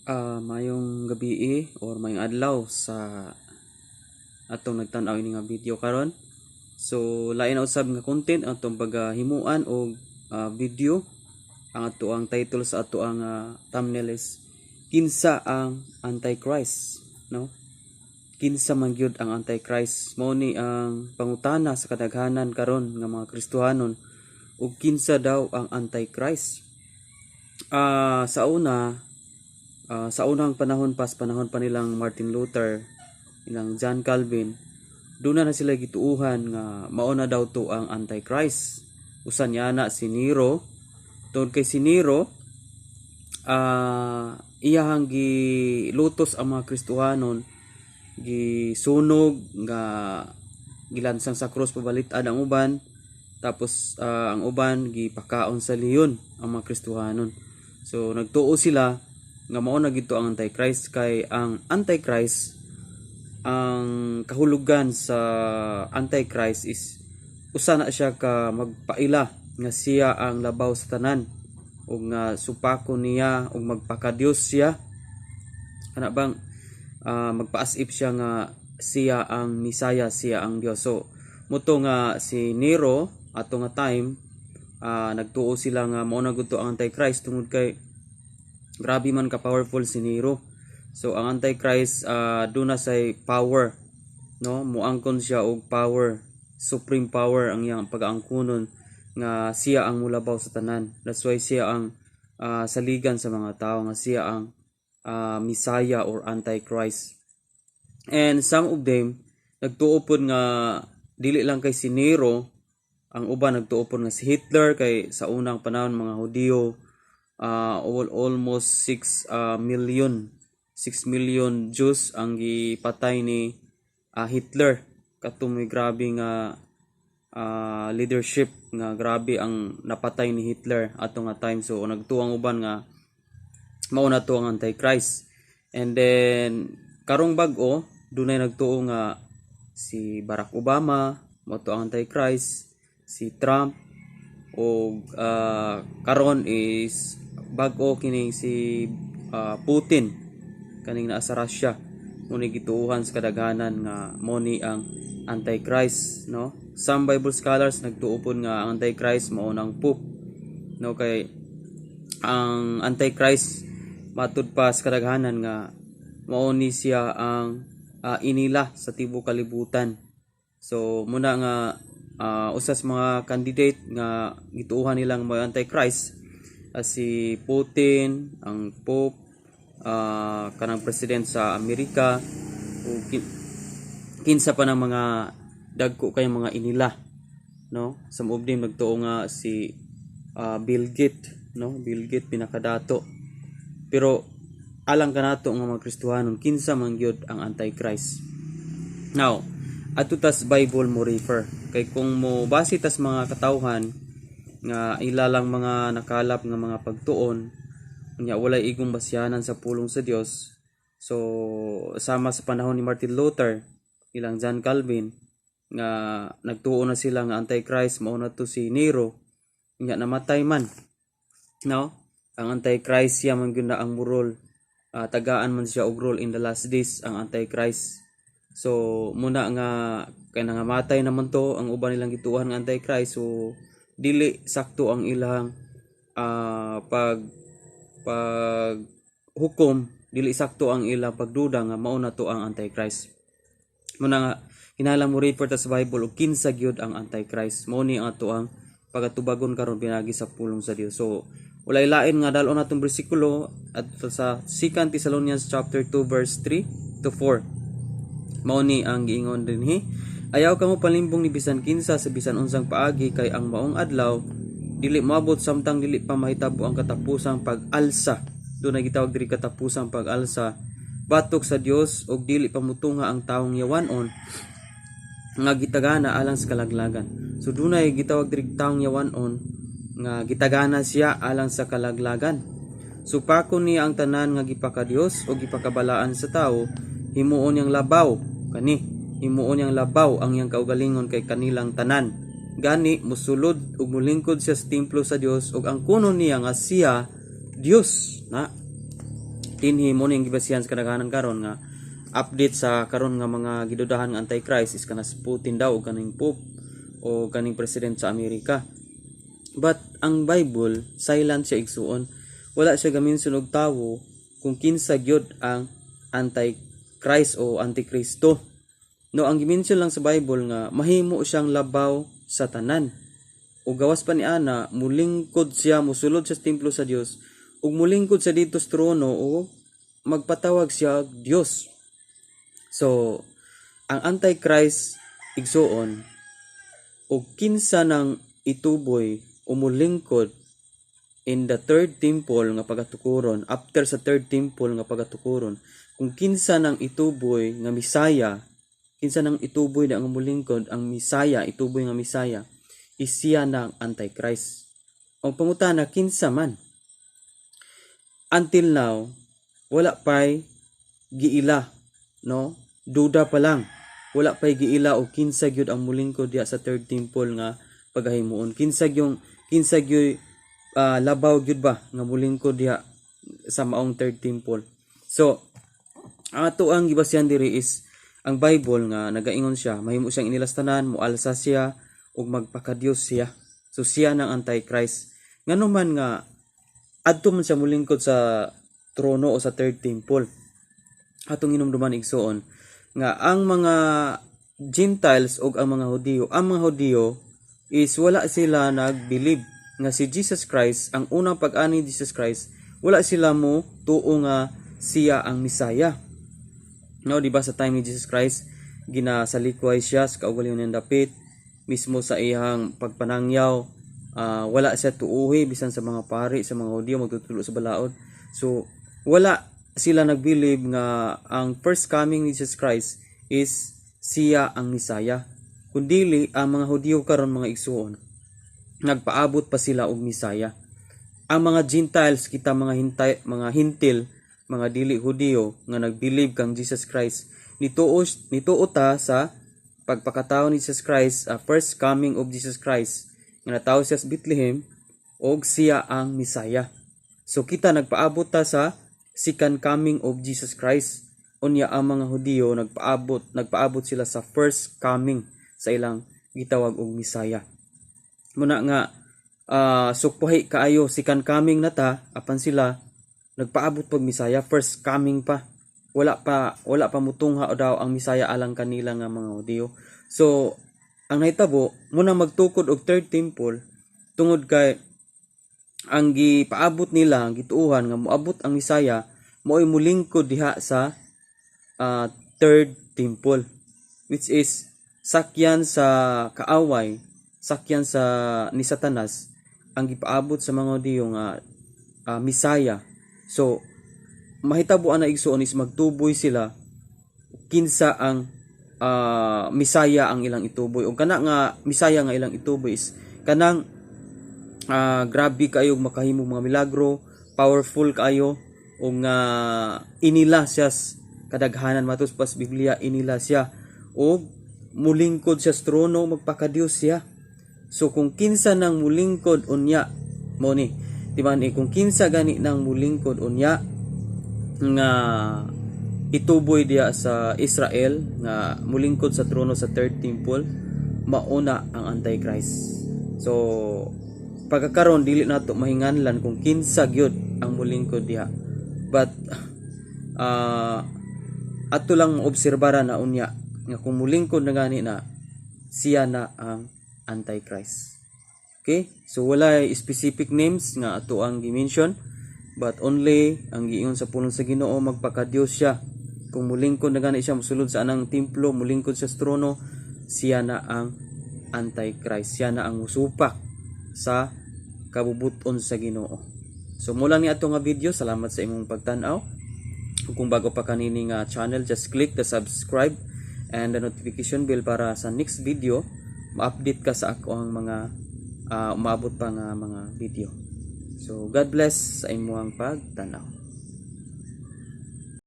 Maayong gabii or maayong adlaw sa atong nagtan-aw ini nga video karon. So lain na usab nga content ang atong pagahimuan og video. Ang ato ang title sa ato ang thumbnail is "Kinsa ang Antichrist", no? Kinsa man gyud ang Antichrist? Mao ni ang pangutana sa kadaghanan karon nga mga Kristohanon ug kinsa daw ang Antichrist. Sa una, sa unang panahon pa, sa panahon pa nilang Martin Luther, ilang John Calvin, doon na sila gituuhan nga mao na daw to ang Antichrist. Usa niya na si Nero. Tungod kay si Nero, iyahang gilutos ang mga Kristohanon, gisunog nga gilansang sa krus, pabalit-ad ang uban, tapos ang uban gipakaon sa leon ang mga Kristohanon. So nagtuo sila nga mao na gito ang Antichrist kay ang Antichrist, ang kahulugan sa Antichrist is usa na siya ka magpaila nga siya ang labaw sa tanan ug nga supako niya ug magpakadiyos siya, kana bang magpa-as if siya nga siya ang Misaya, siya ang Dios. So muto nga si Nero ato nga time, nagtuo sila nga mao na gud to ang Antichrist tungod kay grabe man ka powerful si Nero. So ang Antichrist, duna say power, no? Muangkon siya og power, supreme power ang iyang pagaangkonon nga siya ang mulabaw sa tanan. That's why siya ang saligan sa mga tao nga siya ang Messiah or Antichrist. And some of them nagtuo pod nga dili lang kay si Nero, ang uban nagtuo pod nga si Hitler kay sa unang panahon mga Hudiyo, almost 6 million, 6 million Jews ang gipatay ni Hitler. Kato may grabe nga leadership nga grabe ang napatay ni Hitler ato nga time. So nagtuo ang uban nga mao na to ang Antichrist. And then karong bag-o, dunay nagtuo nga si Barack Obama mao to ang Antichrist, si Trump, o karon is bag-o kining si Putin kaning naa sa Russia, mao ni gituohan sa kadaghanan nga mo ni ang Antichrist, no? Some Bible scholars nagtuo pod nga ang Antichrist mao nang Pope, no? Kay ang Antichrist, matud pa sa kadaghanan nga mao ni siya ang inila sa tibuok kalibutan. So muna nga usa sa mga candidate nga gituohan nilang mo Antichrist, si Putin, ang Pope, kanang president sa Amerika o kinsa pa ng mga dagko kay mga inila, no? Some of them nagtuo nga si Bill Gates, no? Bill Gates pinakadato. Pero alang kanato nga mga Kristohanon, kinsa man gyud ang Antichrist? Now, adto tas Bible mo refer kay kung mo base tas mga katawhan nga ila lang mga nakalap nga mga pagtuon unya walay igong basyanan sa pulong sa Dios. So sama sa panahon ni Martin Luther, ilang John Calvin, nga nagtuo na sila nga Antichrist mao na to si Nero, unya namatay man, no? Ang Antichrist, siya man gyud na ang mo-rule, tagaan man siya og role in the last days ang Antichrist. So muna nga kay nangamatay naman to ang uban nilang gituohan nga Antichrist, so dili sakto ang ilang pag pag hukom, dili sakto ang ilang pagduda nga mao na to ang Antichrist. Muna nga kinahanglan mo refer ta sa Bible og kinsa gyud ang Antichrist. Mao ni ang ato ang pagatubagon karon pinagi sa pulong sa Dios. So walay lain nga dal-on natong bersikulo at sa 2 Thessalonians chapter 2 verse 3 to 4. Mao ni ang giingon dinhi: "Ayaw kamo palimbong ni bisan kinsa sa bisan unsang paagi, kay ang maong adlaw dili moabot samtang dili pa mahitabo ang katapusang pag-alsa." Duna gitawag diri katapusang pag-alsa batok sa Dios ug dili pa mutunga ang tawong yawanon nga gitagana alang sa kalaglagan. So dunay gitawag diri tawong yawanon nga gitagana siya alang sa kalaglagan. Supakon niya ang tanan nga gipakadios o gipakabalaan sa tawo, himuon niyang labaw kani, himuon niyang labaw ang iyang kaugalingon kay kanilang tanan. Gani musulod ug mulingkod siya sa templo sa Dios ug angkonon niya nga siya Dios na. Dinhi mo ning gibasihan sa kadaghanan karon nga update sa karon nga mga gidudahan nga Antichrist is kana si Putin daw o kaning Pope o kaning president sa Amerika. But ang Bible, silent siya, igsuon. Wala siya gaminson og tawo kung kinsa gyud ang Antichrist o Antikristo. No, ang gimension lang sa Bible nga mahimo siyang labaw sa tanan. O gawas pa ni ana, mulingkod siya, musulod sa templo sa Dios ug mulingkod sa dito sa trono o magpatawag siya og Dios. So, ang Antichrist, igsuon, o kinsa nang ituboy o mulingkod in the third temple nga pagatukuron, after sa third temple nga pagatukuron, kung kinsa nang ituboy nga Misaya, kinsa nang ituboy na ang mulingkod ang Misaya, ituboy nga Misaya, is siya ng Antichrist. Ang pangutana, kinsa man? Until now, wala pa'y giila, no? Duda pa lang. Wala pa'y giila o kinsa gyud ang mulingkod diya sa third temple nga pagahimuon. Kinsa gyud labaw gyud ba nga mulingkod diha sa maong third temple. So, ang ato ang gibasihan diri is ang Bible nga nagaingon siya, mahimo siyang inilastanan, mualsa siya ug magpakadiyos siya. So siya ng Antichrist. Ngano man nga adto man siya mulingkod sa trono o sa third temple? Atong hinumduman, igsuon, nga ang mga Gentiles ug ang mga Hudiyo, ang mga Hudiyo is wala sila nag-believe nga si Jesus Christ, ang unang pag-ani ni Jesus Christ, wala sila mo tuo nga siya ang Misaya. No, di ba sa time ni Jesus Christ, ginasalikway siya sa kaugalingon ng dapit, mismo sa iyang pagpanangyaw, wala siya tuuhi bisan sa mga pari, sa mga Hudiyo magtutulo sa balaod. So, wala sila nag-believe nga ang first coming ni Jesus Christ is siya ang Misaya. Kundili ang mga Hudiyo karon, mga igsuon, nagpaabot pa sila og Misaya. Ang mga Gentiles, kita mga hintay, mga Hentil, mga dili Hudiyo nga nag-believe kang Jesus Christ, nituo nituo ta sa pagpakatao ni Jesus Christ, first coming of Jesus Christ nga natawo siya sa Bethlehem og siya ang Misaya. So kita nagpaabot ta sa second coming of Jesus Christ. Unya ang mga Hudiyo nagpaabot sila sa first coming sa ilang gitawag og Misaya. Muna nga sukpahi kaayo, second coming na ta, apan sila nagpaabot pag Misaya, first coming pa. Wala pa mutungha o daw ang Misaya alang kanila nga mga Hudiyo. So ang nahitabo muna magtukod og third temple tungod kay ang gipaabot nila, ang gituuhan nga moabot ang Misaya, mo'y mulingkod diha sa third temple, which is sakyan sa kaaway, sakyan sa ni Satanas ang gipaabot sa mga Hudiyo nga Misaya. So mahitabo ana, igsuon, is magtuboy sila kinsa ang Misaya ang ilang ituboy, ug kana nga Misaya nga ilang ituboy is kanang grabe kayo makahimo mga milagro, powerful kaayo ug nga inila siya kadaghanan. Matos pas Biblia, inila siya og mulingkod siya sa trono, magpakadiyos siya. So kung kinsa nang mulingkod unya mo ni, di ba ni, kung kinsa gani nang mulingkod unya nga ituboy diya sa Israel nga mulingkod sa trono sa third temple, mauna ang Antichrist. So pagkakaron dili nato mahinganlan kung kinsa gyud ang mulingkod diha, but ato lang maobserbara na unya nga kung mulingkod na gani na siya na ang Antichrist. Okay, so wala specific names nga ato ang gi-mention, but only ang giingon sa pulong sa Ginoo, magpakadiyos siya. Kung mulingkod na gani siya, musulod sa anang templo, mulingkod siya sa trono, siya na ang Antichrist, siya na ang musupak sa kabubuton sa Ginoo. So mula ni ato nga video, salamat sa imong pagtan-aw. Kung bago pa kanini nga channel, just click the subscribe and the notification bell para sa next video ma-update ka sa ako ang mga umaabot pa nga mga video. So God bless sa imong pagtanaw.